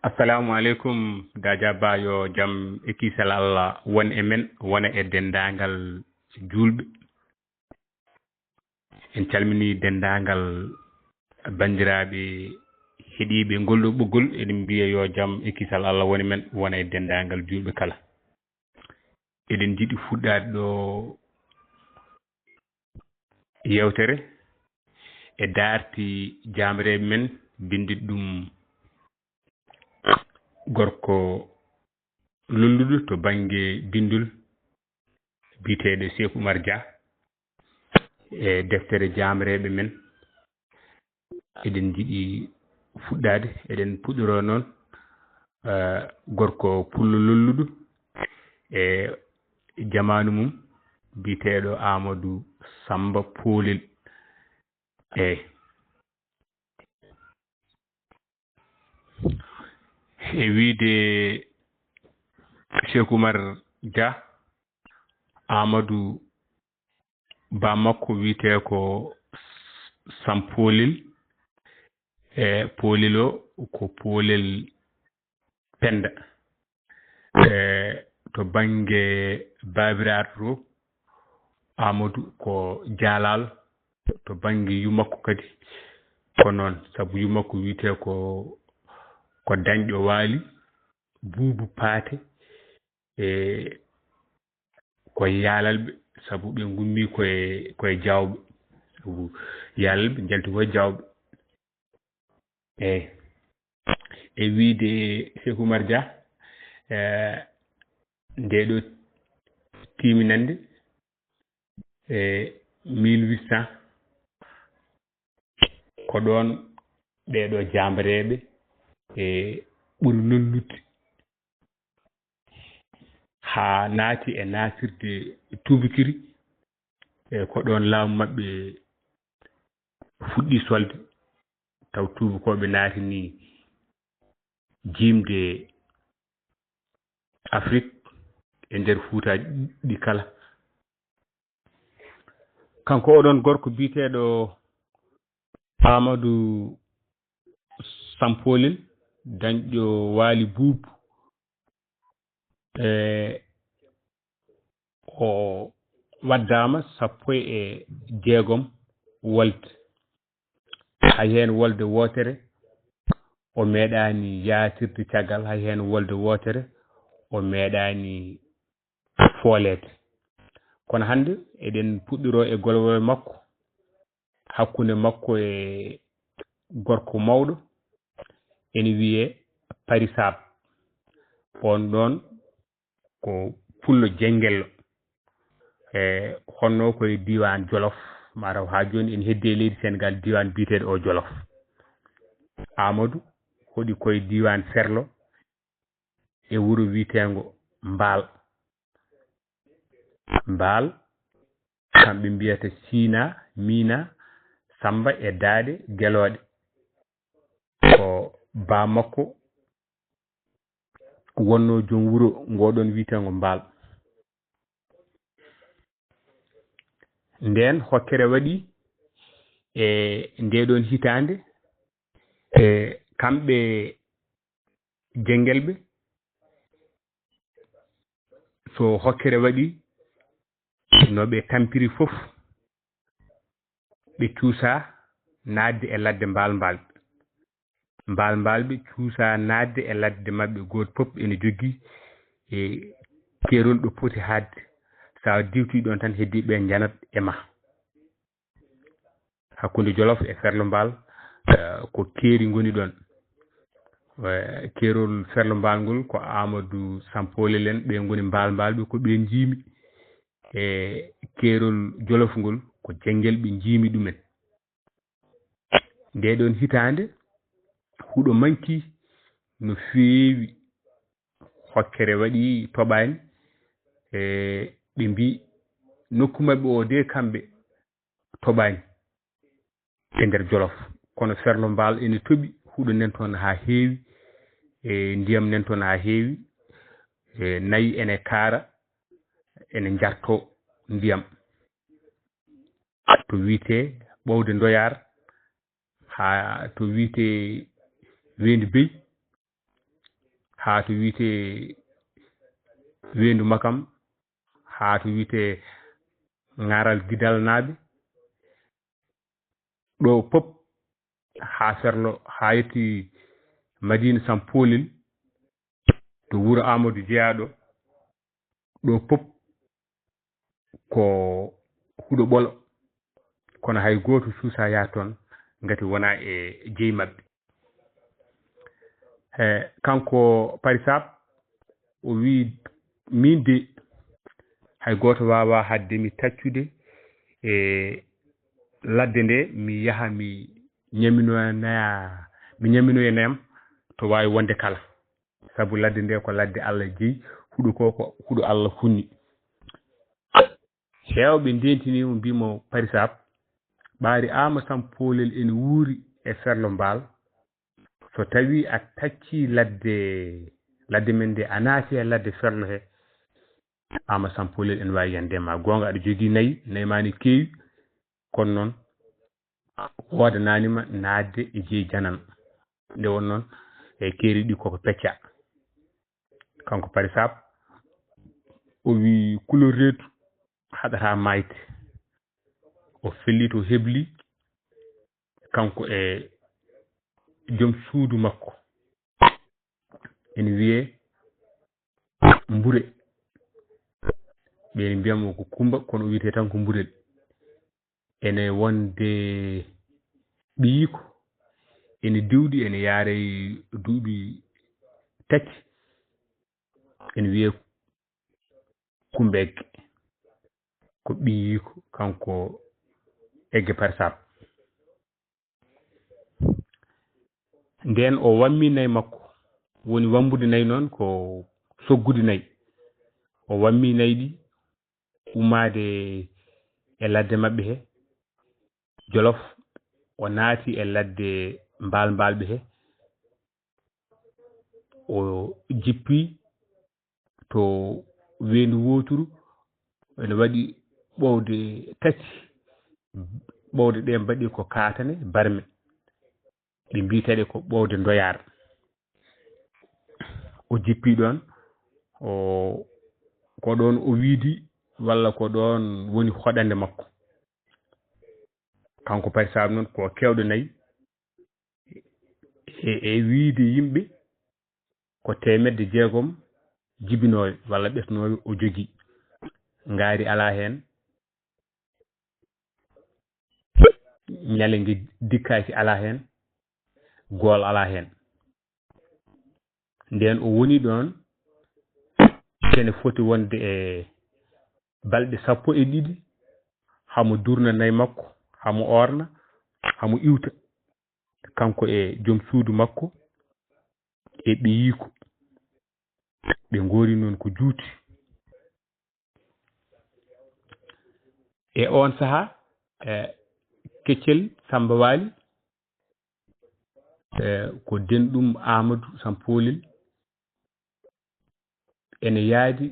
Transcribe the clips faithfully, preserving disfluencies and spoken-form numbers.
Assalamu aleykum, Daaja Ba, yo jam e kisal Allah won e men, wona e denndaangal juulɓe. En calminii denndaangal banndiraaɓe heɗiiɓe ngol ɗoo ɓoggol, eɗen mbiya yo jam e kisal Allah won e men, wona e denndaangal juulɓe kala. Eɗen njiɗi fuɗɗaade ɗoo yeewtere e daarti jaamreeɓe men, binndiiɗo ɗum gorko lolluɗo to bannge binndol, biyeteeɗo Seek Umar Dia, e deftere jaamreeɓe men. Eɗen njiɗi fuɗɗaade, eɗen puɗɗoroo noon, eh, gorko pullo lolluɗo e jamaanu mum, biyeteeɗo Amadou Samba Poolel. Eey. E wiyde Seek Umar Dia, Amadou Ba makko wiyetee ko Sam Poolel, e Poolel o ko Poolel Pennda. E to bannge baabiraaɗo to, Amadou ko Jaalaalo, to bannge yumma makko kadi ko noon, sabu yumma makko wiyetee ko, ko dañɗo Waali, Buubu Paate, e ko Yaalalɓe, sabu ɓe ngummii ko e, ko e Jaawɓe, sabu Yaalalɓe njalti ko e Jaawɓe. Eey. E wiyde Seek Umar Dia, eh, ndee ɗoo tiiminannde, e mille huit cent, ko ɗoon ɓee ɗoo jaamreeɓe, e, ɓuri lollude haa naati e naasirde tuubakiri, e ko ɗoon laamu maɓɓe fuɗɗii solde, taw tuubakooɓe naatini jiimde Afrik e nder Fuutaaji ɗi kala. Kanko oɗon gorko biyeteeɗo Amadou Sam Poolel, dañɗo Waali Buubu, e o waddaama sappo e jeegom wolde. Hay heen wolde wootere o meeɗaani yaatirde caggal, hay heen wolde wootere o meeɗaani fooleede. Kono hannde eɗen puɗɗiroo e golwol makko, hakkunde makko e gorko mawɗo, ene wiyee Pari Saab. Oon ɗoon ko pullo Jenngello. E honno ko e diiwaan Jolof, mataw haa jooni ene heddi e leydi Senegaal diiwaan biyeteeɗo o Jolof. Amadou hoɗi ko e diiwaan Ferlo e wuro wiyeteengo Mbaal. Mbaal, kamɓe mbiyata Siina, Miina, Samba e Daaɗe Gelooɗe. Ko baa makko wonnoo joom wuro ngooɗoon wiyeteengo Mbaal. Ndeen hokkere waɗi e ndee ɗoon hitaande, e kamɓe Jenngelɓe, so hokkere waɗi, no ɓe tampiri fof, ɓe cuusaa naatde e ladde Mbaal Mbaal. Mbaal Mbaal ɓe cuusaa naatde e ladde maɓɓe, gooto fof ene jogii e keerol ɗo poti haaɗde. So a diwtii ɗoon tan, heddii ɓe njanat e ma. Hakkunde Jolof e Ferlo Mbaal, eh, ko keeri ngoni ɗoon. Eh, keerol Ferlo Mbaal ngol ko Amadou Sam Poolel en, ɓe ngoni Mbaal Mbaal ɓe, ko ɓe njiimi. E keerol Jolof ngol ko Jenngelɓe njiimi ɗumen. Ndee ɗoon hitaande, huɗo mankii no feewi, hokkere waɗi toɓaani, e ɓe mbii nokku maɓɓe o de kamɓe toɓaani e nder Jolof. Kono Ferlo Mbaal ene toɓi, huɗo nan toon haa heewi, e ndiyam nan toon haa heewi, e nayi ene kaara, ene njartoo ndiyam. To wiyetee Ɓowde Ndoyaar, haa to wiyetee Weendu Bey, haa to wiyetee Weendu Makam, haa to wiyetee Ŋaral Gidalnaaɓe. Ɗo pop haa ferlo, haa yetti Madiina Sampoolel, to wuro Aamadu Jeyaaɗo, ɗo pop ko huɗo ɓolo, kono hay gooto suusaa yaha toon, ngati wonaa e jeyi maɓɓe. E, kanko Pari Saab, o wii, "Miin de, hay gooto waawaa haɗde mi taccude e ladde nde, mi yaha mi ñaminoya, mi ñaminoya nayam to waawi wonde kala. Sabu ladde nde ko ladde Allah jeyi, huɗo ko, ko huɗo Allah funni." Heewɓe ndeentinii mo, mbii mo, "Pari Saab, ɓaari Aama Sampoolel ene wuuri e ferlo Mbaal. So tawii a taccii ladde, ladde men nde, a naati e ladde ferlo he, Aama Sampoolel ene waawi yande ma. Goonga, aɗa jogii nayi, nayi ma ne keewi, kono noon woodanaani ma naatde e jeyi janan." Nde won noon, e keeri ɗi koko pecca. Kanko Pari Saab, o wii, "Kulol reedu haɗataa maayde." O felliti, o hebli, kanko e joom suudu makko. Ene wiyee Mbure. Ɓe ene mbiya mo ko Kumba, kono o wiyetee tan ko Mburel. Ene wonde ɓiyiiko, ene diwɗi, ene yaara e duuɓi tati. Ene wiyee Kumba Egge. Ko ɓiyiiko kanko Egge Pari Saab. Ndeen o wammi nayi makko, woni wambude nayi noon ko soggude nayi. O wammi nayi ɗi, ummaade e ladde maɓɓe he Jolof, o naati e ladde Mbaal Mbaalɓe he, o jippi to weendu wooturu, ene waɗi ɓowde tati, ɓowde ɗe mbaɗi ko kaatane, barme. Ɗe mbiyetee ɗe ko ɓowde Ndoyaar. O jippi ɗoon, o, ko ɗoon o wiidi, walla ko ɗoon woni hoɗande makko. Kanko Pari Saab noon ko keewɗo nayi, e, e wiide yimɓe ko teemedde jeegom jibinooɓe walla ɓesnooɓe o jogii. Ngaari alaa heen, ñalenge dikkaaki alaa heen, gool alaa heen. Ndeen o woni ɗoon, kene foti wonde e balɗe sappo e ɗiɗi, hamo durna nayi makko, hamo oorna, hamo iwta, kanko e joom suudu makko e ɓiyiiko. Ɓe ngoori noon ko juuti. E oon sahaa, e, Keccel Samba Waali, e, ko denɗum Aamadu Sampoolel, ene yaadi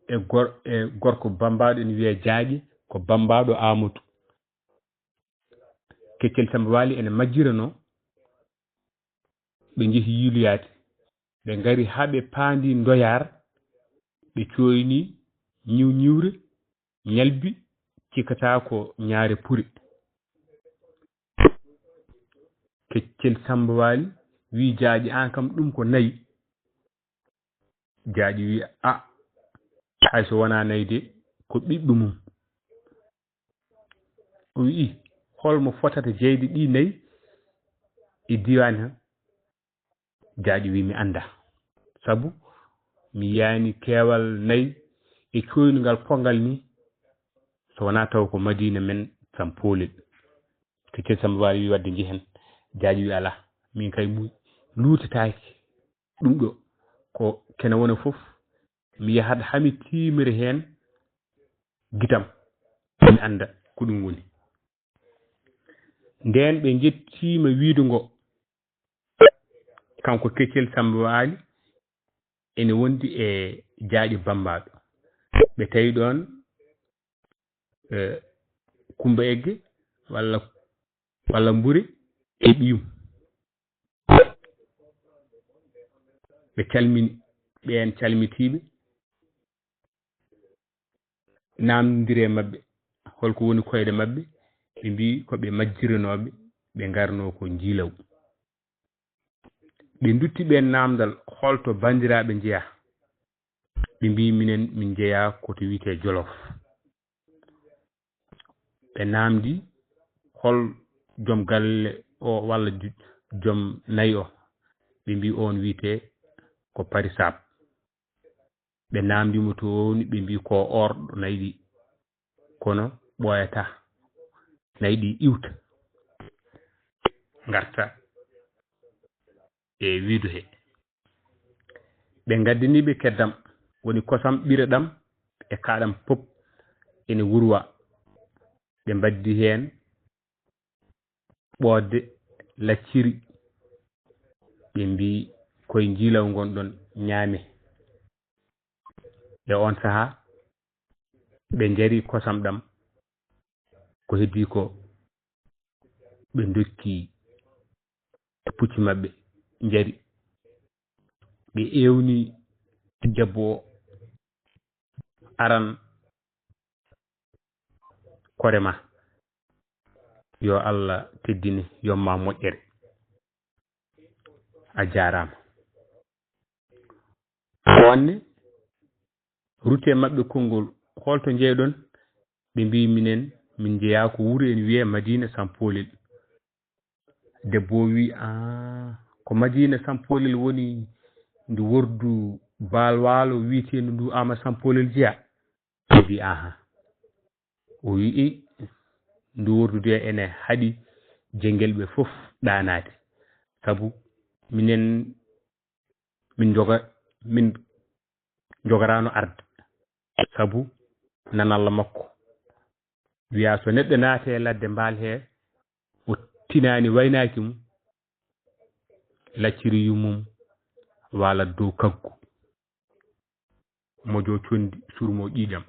e gor-, e gorko bammbaaɗo ene wiyee Jaaƴe, ko bammbaaɗo Aamadu. Keccel Samba Waali ene majjiranoo, ɓe njehi yiiloyaade. Ɓe ngari haa ɓe paandi Ndoyaar, ɓe cooyni ñiw ñiwre, ñalbi, cikkataa ko ñaare pure. Keccel Samba Waali wii Jaaƴe, "Aan kam ɗum ko nayi." Jaaƴe wii, "A, hay so wonaa nayi de, ko ɓiɗɗo mum." O wii, "Hol mo fotata jeyde ɗii nayi e diiwaan he?" Jaaƴe wii, "Mi anndaa. Sabu mi yiyaani keewal nayi e cooynungal ponngal nii, so wonaa taw ko Madiina men Sampoolel." Keccel Samba Waali wii, "Wadde njehen." Jaaƴe wii, "Alaa, min kay mu-, luutataake ɗum ɗo. Ko kene wona fof, mi yahat haa mi tiimira heen gitam, mi annda ko ɗum woni." Ndeen ɓe njettiima wiido ngo, kanko Keccel Samba Waali ene wondi e Jaaƴe Bammbaaɗo. Ɓe tawi ɗoon, e, Kumba Egge walla, walla Mbure e ɓiyum. Ɓe calmini ɓeen calmitiiɓe, naamndiri e maɓɓe hol ko woni koyɗe maɓɓe. Ɓe mbii ko ɓe majjiranooɓe, ɓe ngarnoo ko Njiilaw. Ɓe ndutti ɓeen naamndal hol to banndiraaɓe njeyaa. Ɓe mbii minen min njeyaa ko to wiyetee Jolof. Ɓe naamndi hol joom galle o walla joom nayi o. Ɓe mbii oon wiyetee ko Pari Saab. Ɓe naamndi mo toon, ɓe mbii ko oorɗo nayi ɗi, kono ɓooyataa. Nayi ɗi iwta, ngarta e wiidu he. Ɓe ngaddini ɓe keddam, woni kosam ɓire ɗam e kaaɗam pop ene wurwa. Ɓe mbaddi heen ɓoodde lacciri. Ɓe mbii koye Njiilaw ngonɗon, ñaame. E oon sahaa, ɓe njari kosam ɗam, ko heddii ko ɓe ndokki pucci maɓɓe, njari. Ɓe ewni debbo o, aran kore ma, yo Allah teddine, yomma moƴƴere. A jaaraama. Ko wanne rutte maɓɓe konngol, hol to njeyɗon? Ɓe mbii minen, min njeyaa ko wuro ene wiyee Madiina Sampoolel. Debbo o wii, "Aa, ko Madiina Sampoolel woni ndu wordu Baal Waalo wiyeteendu ndu Ama Sampoolel jeyaa?" O wii, "Aha." O wii, "Ndu wordu de ene haɗi jengel ɓe fof ɗaanaade. Sabu minen, min njoga, min njogaraano arde. Sabu nanalla makko wiyaa so neɗɗo naati e ladde Mbaal he, o tinaani waynaaki mum, lacciri yummum waalat dow kaggu, mojo conndi, surmo ƴiiƴam."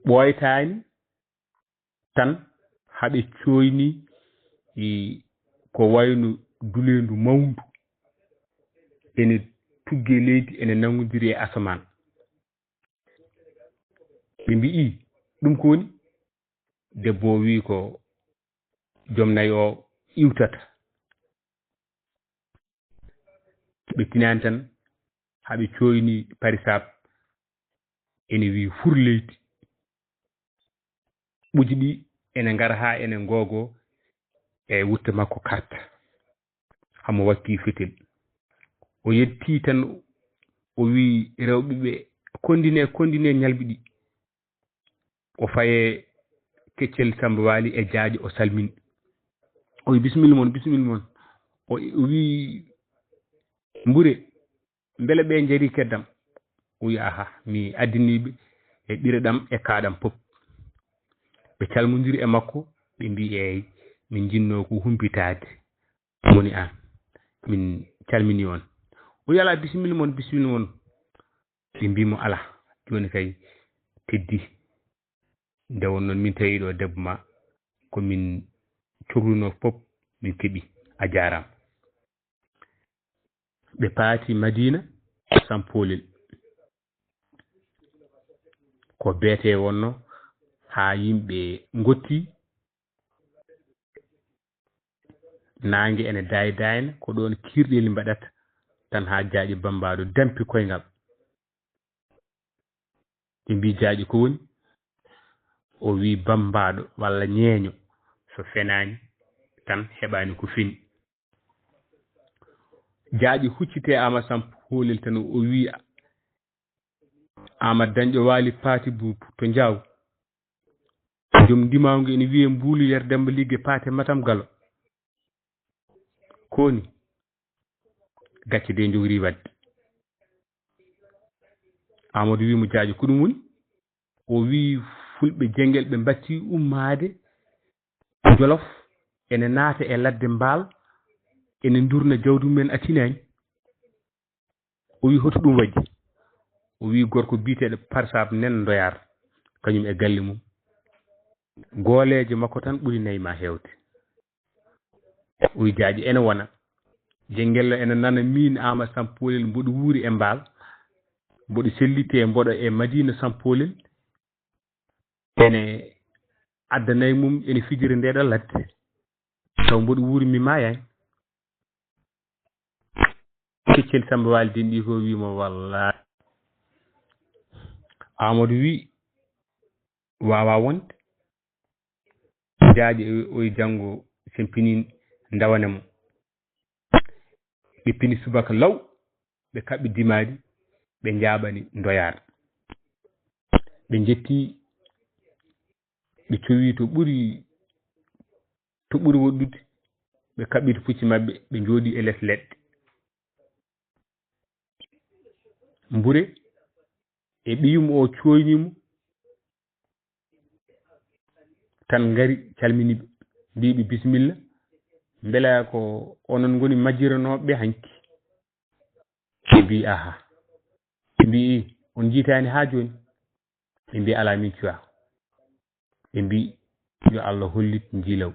Ɓooytaani tan haɓe cooyni ko wayno duleendu mawndu ene tuggi e leydi, ene nanngondiri e asamaan. Ɓe mbi'i, "Ɗum ko woni?" Debbo o wi'i ko joom nayi o iwtata. Ɓe tinaani tan, haa ɓe cooyni Pari Saab, ene wi'i, "Fur leydi." Ɓuji ɗi ene ngara haa ene ngoogo e wutte makko karta. Hamo wakki fetel. O yetti tan, o wi'i rewɓe ɓe, "Konndine, konndine ñalbi ɗi." O faye keccel Samba Waali e jaaƴo, o salmini. O wi'i, "Bisimilla mon, bisimilla mon." O, o wi'i, "Mbure, mbele ɓe njari keddam?" O wi'i, "Aha, mi addini ɓe e ɓire ɗam e kaaɗam pop." Ɓe calmondiri e makko, ɓe mbi'i, "Eey, min njinnoo ko humpitaade." Moni an, min calmini on. O wi'i, "Alaa, bisimilla mon, bisimilla mon." Ɓe mbii mo, "Alaa, jooni kay teddi." Nde won noon min tawi ɗo debbo ma, ko min cohlunoo fof min keɓi. A jaaraama. Ɓe paati Madiina Sampoolel. Ko beetee wonnoo haa yimɓe ngotti. Naange ene daay-daayna, ko ɗoon kiirɗeeli mbaɗata tan haa jaaƴi Bammbaaɗo dampi koyngal. Ɓe mbii, "Jaaƴi, ko woni?" O wii, "Bammbaaɗo walla ñeeño so fenaani tan heɓaani ko feni." Jaaƴi huccitee Aamadu Sampoolel tan, o wii, "Aamadu Dañɗo Waali paati buubu to Njaaw. Joom ndimaangu ene wiyee Mbuulu Yer Demmba Ligge paate Matam Galo." Ko woni? Gacce de njogorii waɗde. Aamadu wii mo, "Jaaƴi, ko ɗum woni?" O wii, "Fulɓe Jengel ɓe mbattii ummaade Jolof, ene naata e ladde Mbaal, ene ndurna jawdi mumen a tinaani." O wii, "Hoto ɗum waɗi?" O wii, "Gorko biyeteeɗo Parsaab Nen Ndoyaar, kañum e galle mum. Gooleeje makko tan ɓuri nayi ma heewde." Uy jaaƴi ene wona. Jenngello ene nana miin Aamadu Sampaolel mboɗo wuuri e Mbaal, mboɗo selliti e mboɗo e Madiina Sampaolel. Ene addanay mum ene fijira ndeɗo ladde. Taw mboɗo wuuri mi maayaani. Keccel Samba Waali denɗi ko wiimo wallaahi. Aamadu wi waawa wonde. Jaaƴi o e janngo sempini ndawane mo. Ɓe pini subaka law, ɓe kaɓɓi dimaadi, ɓe njaaɓani ndoyaar. Ɓe njetti, ɓe cowi to ɓuri, to ɓuri woɗɗude, ɓe kaɓɓi to pucci maɓɓe, ɓe njooɗi e les leɗɗe. Mbure e ɓiyum o cooyni mo, tan ngari calmini ɓe, mbiɓe bisimilla, mbela ko onon ngoni majjiranooɓe hanki? Ɓe mbi aha. Ɓe mbi on njiitaani haa jooni? Ɓe mbi ala min cuwa. Ɓe mbi yo Allah hollit njiilaw.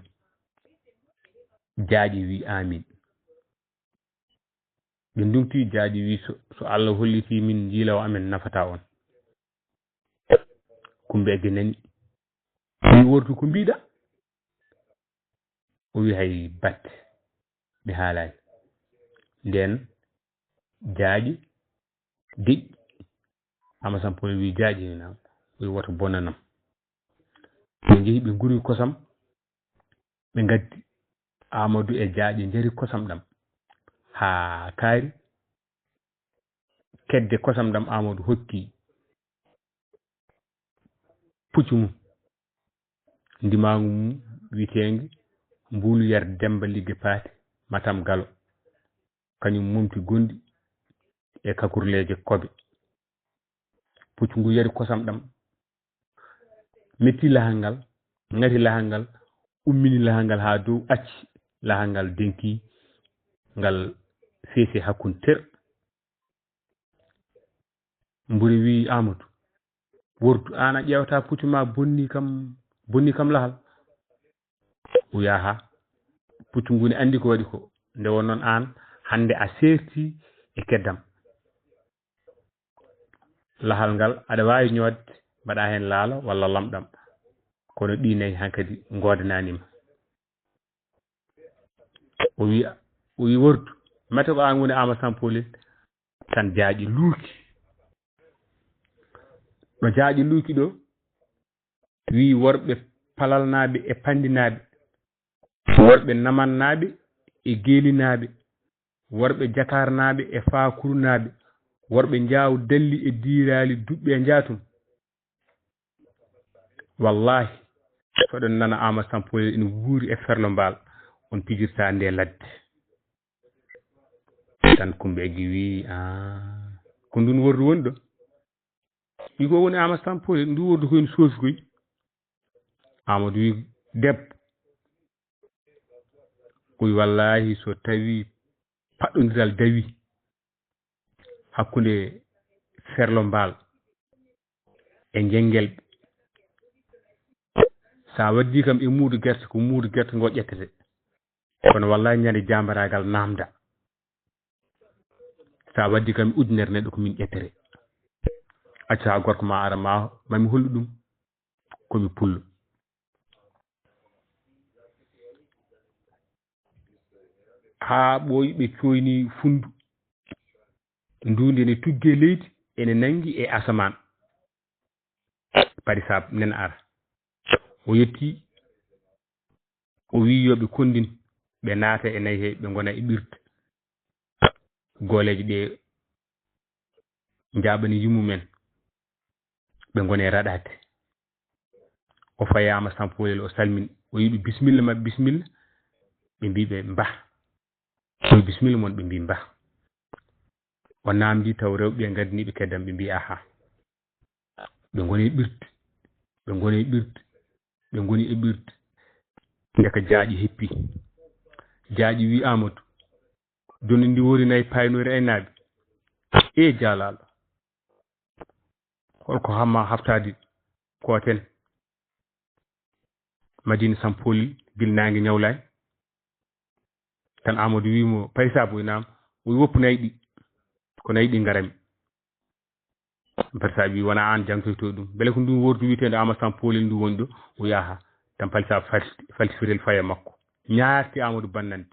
Jaaƴi wi amin. Ɓe ndumti jaaƴi wi so, so Allah holliti min njiilaw amen nafata on. Kumba Egge nani. Wi wortu ko mbiɗa? O wi hay batte. Mi haalaani. Nden jaaƴi deƴƴi. Aamadu Sampaolel wi jaaƴi nam. O wi woto bonanam. Ɓe njehi ɓe nguri kosam. Ɓe ngaddi Aamadu e jaaƴi njari kosam ɗam. Haa kaari. Kedde kosam ɗam Aamadu hokki puccu mum. Ndimaangu mum wiyeteengu Mbuulu Yar Demmba Ligge Paate, Matam Galo. Kañum momti gonɗi e kakurleeje kobe. Puccu ngu yari kosam ɗam. Metti lahal ngal, ngati lahal ngal, ummini lahal ngal haa dow, acci lahal ngal denki, ngal feesi hakkunde ter. Mburi wi Aamadu, wordu, aan a ƴeewata puccu ma bonni kam, bonni kam lahal. O yaha, puccu ngu ne anndi ko waɗi ko. Nde won noon aan, hannde a seerti e keddam. Lahal ngal, aɗa waawi ñootde, mbaɗa heen laalo walla lamɗam. Kono ɗi nayi hankadi ngoodanaani ma. O wi, o wi wordu, mate ko aan woni Aamadu Sampaolel? Tan jaaƴi luuki. Ɗo jaaƴi luuki ɗo, wi worɓe Palalnaaɓe e Panndinaaɓe, worɓe Namannaaɓe e Geelinaaɓe, worɓe Jakaarnaaɓe e Faakurnaaɓe, worɓe Njaaw Dalli e Diiraali Duɓɓe e Njaatum. Wallaahi, so oɗon nana Aamadu Sampaolel ina wuuri e Ferlo Mbaal, on pijirtaa nde ladde. Tan Kumba Egge wi, "Aa, ko ndun wordu woni ɗo?" Wi, "Ko woni Aamadu Sampaolel, ndu wordu ko ene soofi koy." Aamadu wi, "Debbo." O wi, "Wallaahi, so tawi paɗɗondiral dawi hakkunde Ferlo Mbaal e Jengel, sa waddi kam e muudo gerte, ko muudo gerte ngo ƴettete. Kono wallaahi ñande jaambaraagal naamda. Sa waddi kam ujunere neɗɗo ko min ƴettere. Acca haa gorko ma ara ma, ma mi hollu ɗum ko mi pullo." Haa ɓooyi ɓe cooyni fundu. Ndu nde ne tuggi e leydi, ene nangi e asamaan. Paɗi saab nen ara. O yetti, o wi yo ɓe kondin, ɓe naata e nayi he, ɓe ngona e ɓirde. Gooleeje ɗe njaaɓani yummumen, ɓe ngoni e raɗaade. O fayaama Sampaolel, o salmini, o wi ɓe, "Bisimilla maɓɓe, bisimilla." Ɓe mbi ɓe, "Mbah." O wi, "Bisimilla mon," ɓe mbi, "Mbah." O naamndi taw rewɓe ɓe ngaddani ɓe keddam, ɓe mbi, "Aha." Ɓe ngoni e ɓirde, ɓe ngoni e ɓirde, ɓe ngoni e ɓirde. Ndeka jaaƴi heppi. Jaaƴi wi, "Aamadu, joni ndi wori nayi paynoori aynaaɓe. Ee jaalaaɗo, holko hamma haftaade kooten Madiina Sampaolel gila naange ñawlaay?" Tan Amadou wi mo, "Pari Saabu?" Wi, "Naam." O wi, "Woppu nayi ɗi, ko nayi ɗi ngarami." Pari Saabu wi, "Wonaa aan jangtoytoo ɗum. Mbele ko ndun wordu wiyeteendo Amadou Samb Poolel ndu woni ɗo?" O wi, "Aha." Tan Pari Saabu falti-, faltifirel fawi e makko. Ñaarti Amadou bannande.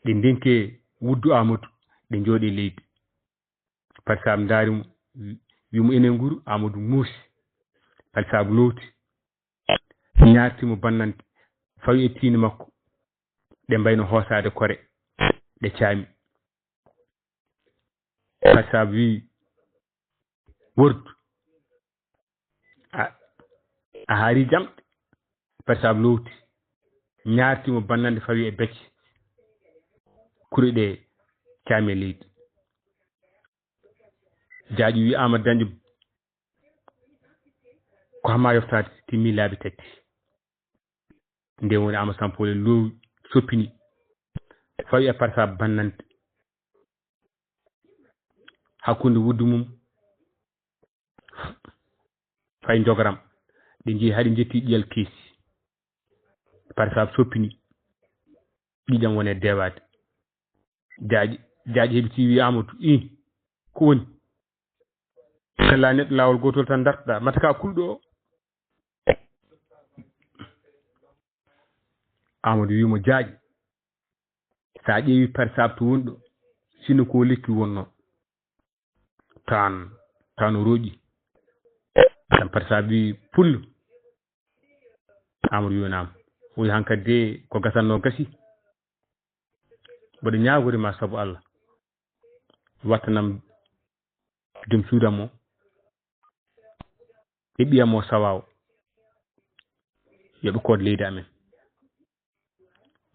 Ɗe ndenki wuddu Amadou, ɗe njooɗi e leydi. Pari Saabu ndaari mo, wi mo, "Enen nguru?" Amadou muusi. Pari Saabu looti, ñaarti mo bannande, fawi e tiinde makko. Ɗe mbayno hoosaade kore, ɗe caami. Pari Saabu wi, "Wordu, a, a haari jamɗe." Pari Saabu looti, ñaarti mo bannande, fawi e becce, kure ɗe caami e leydi. Jaaƴi wi, "Amadou Dañƴo, ko hamma yoftaade, timmi laabi tati." Nden woni Amadou Samb Poolel loowi, soppini, fawi e Pari Saabu bannande, hakkunde wuddu mum fayi njogoram. Ɗe njehi haa ɗe njetti ƴiyal keesi. Pari Saabu soppini, ƴiiƴam woni e dewaade. Jaaƴi, Jaaƴi heɓiti, wi, "Amadou, ii, ko woni? Kala neɗɗo laawol gootol tan dartoɗaa, mata ka kulɗo o." Amadou wi mo, "Jaaƴi, so a ƴeewi Pari Saabu to woni ɗo, sinno ko lekki wonnoo, tan, tan o rooƴi." Tan Pari Saabu wi, "Pullo." Amadou wi, "Naam." O wi, "Hankadi de ko gasannoo gasi. Mboɗo ñaagori ma sabu Allah, wattanam joom suudu am o e ɓiyam o sawaawo, yo ɓe kood leydi amen.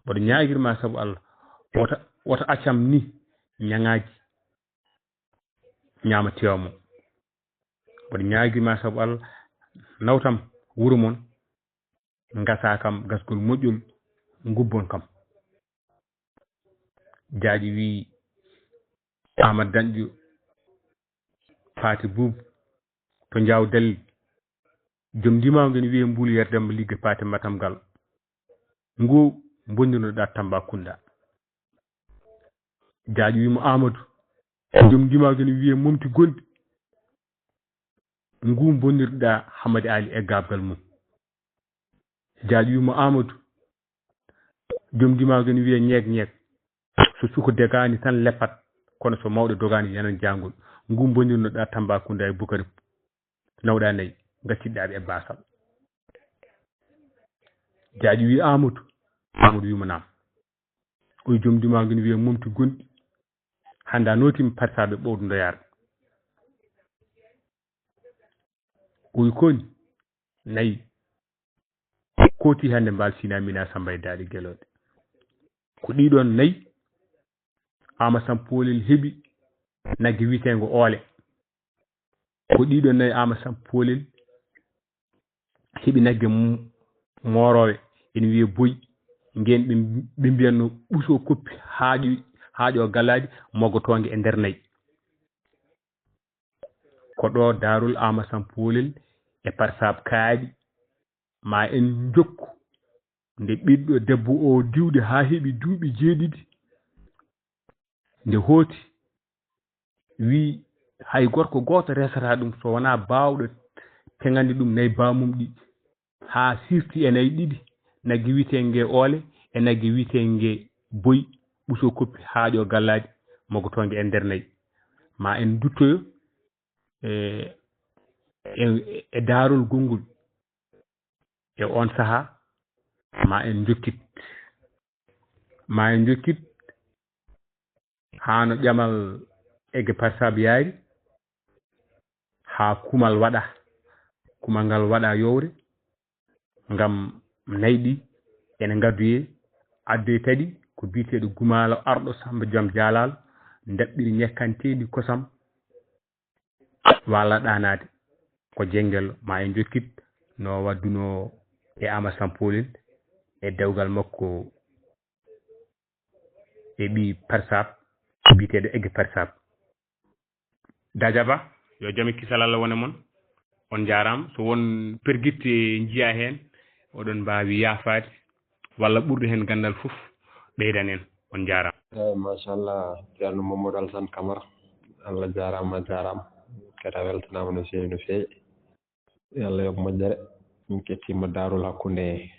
Mboɗo ñaagiri ma sabu Allah, wota, wota accam ni ñaŋaaji ñaama teewa mo. Mboɗo ñaagiri ma sabu Allah, nawtam wuro mon, ngasa kam gasgol moƴƴol, ngubbon kam." Jaaƴi wi, "Amadou Dañƴo, Paate Buubu to Njaaw Dalli, joom ndimaagu ene wiyee Mbuulu Yero Demba Ligge Paate Matam Gal. Ngu mbondirnoɗaa Tambacounda." Jaaƴi wi mo, "Amadou, joom ndimaagu ene wiyee Momti Gonɗi. Ngu mbondirɗaa Hamadi Ali e gaaɓgal mum." Jaaƴi wi mo, "Amadou, joom ndimaagu ene wiyee Ñeeg Ñeeg. So suko degaani tan leppat, kono so mawɗo dogaani yanan jaangol. Ngu mbondirnoɗaa Tambacounda e Bukari, nawɗaa nayi, ngacciɗɗaa ɓe e baasal." Jaaƴi wi, "Amadou?" Amadou wi mo, "Naam." O wi, "Joom ndimaagu ene wiyee Momti Gonɗi. Hannde a nootiima Pari Saabu e Ɓowdo Ndoyaar." O wi, "Ko woni?" "Nayi kooti hannde mbaal Sina Mina Samba e Daaɗe Gelooɗe. Ko ɗiɗon nayi Amadou Samb Poolel heɓi nagge wiyeteengo Oole. Ko ɗiɗon nayi Amadou Samb Poolel heɓi nagge m-, mooroowe, ene wiyee Boy. Ngeen ɓe, ɓe mbiyatnoo Ɓuso Koppi haaƴo, haaƴo gallaaɗi, moggotoonge e nder nayi. Ko ɗo daarol Amadou Samb Poolel e Pari Saabu kaaɗi. Ma en njokku." Nde ɓiɗɗo debbo o diwde haa heɓi duuɓi jeeɗiɗi, nde hooti, wi, "Hay gorko gooto resata ɗum so wonaa baawɗo teŋande ɗum nayi baamum ɗi, haa sirti e nayi ɗiɗi, nagge wiyeteengo Oole e nagge wiyeteengo Boy, Ɓuso Koppi haaƴo gallaaɗi, moggotoonge e nder nayi." Ma en nduttoyo e, e, e daarol gonngol e oon sahaa, ma en njokkit, ma en njokkit haa no ƴamal Egge Pari Saabu yaari, haa kumal waɗa, kumal ngal waɗa yowre, ngam nayi ɗi ene ngaddoyee, addoyta ɗi ko biyeteeɗo Gumaalo Arɗo Samba Joom Jaalaal, ndaɓɓiri ñekkanteendi kosam, walla ɗaanaade. Ko Jengel, ma en njokkit no waɗdunoo e Amadou Samb Poolel e dewgal makko e ɓii Pari Saabu, biyeteeɗo Egge Pari Saabu. Dajaba, yo jam e kisal Allah wone mon. On njaaraama. So won pergitte njiyaa heen, oɗon mbaawi yaafaade. walla ɓurɗo heen ganndal fof ɓeydan en. On njaaraama. Eeyi, machallah, Ceerno Mamadou Alassane Camara, Allah jaaraama, a jaaraama. Kadi a weltanaama no feewi, no feewi. Yo Allah yoɓ moƴƴere. Min kettiima daarol hakkunde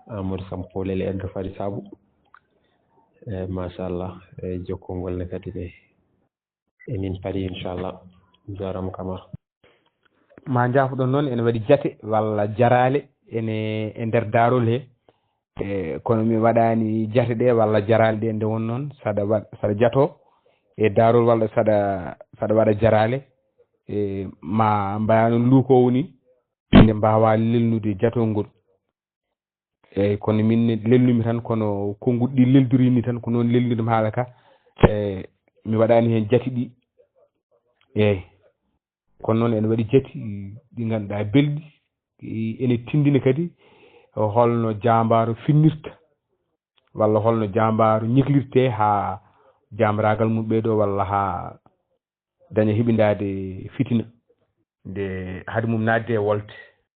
Amadou Samb Polel e Edda Fari Saabu. Eeyi, machallah, e jokkol ngol ne kadi ɓe. Emin parii, inchallah. Jaaraama Camara. Ma njaafoɗon noon, ene waɗi jate walla jaraale ene e nder daarol he. E, kono mi waɗaani jate ɗe walla jaraale ɗe nde won noon, saɗa wa-, saɗa jato e daarol walla saɗa, saɗa waɗa jaraale, e, ma mbaya noon luukoowo ni, nde mbaawa lelnude jatol ngol. Eeyi, kono min ne lelnumi tan, kono konnguɗi ɗi leldori ni tan, ko noon lelnirmi haala ka. E, mi waɗaani heen jati ɗi. Eeyi. Kono noon ene waɗi jati ɗi ngannduɗaa belɗi, ene tinndina kadi holno jaambaaro finnirta, walla holno jaambaaro ñiklirtee haa jaamraagal mum ɓeydo, walla haa daña heɓindaade fitina. Nde hade mum naatde e wolte,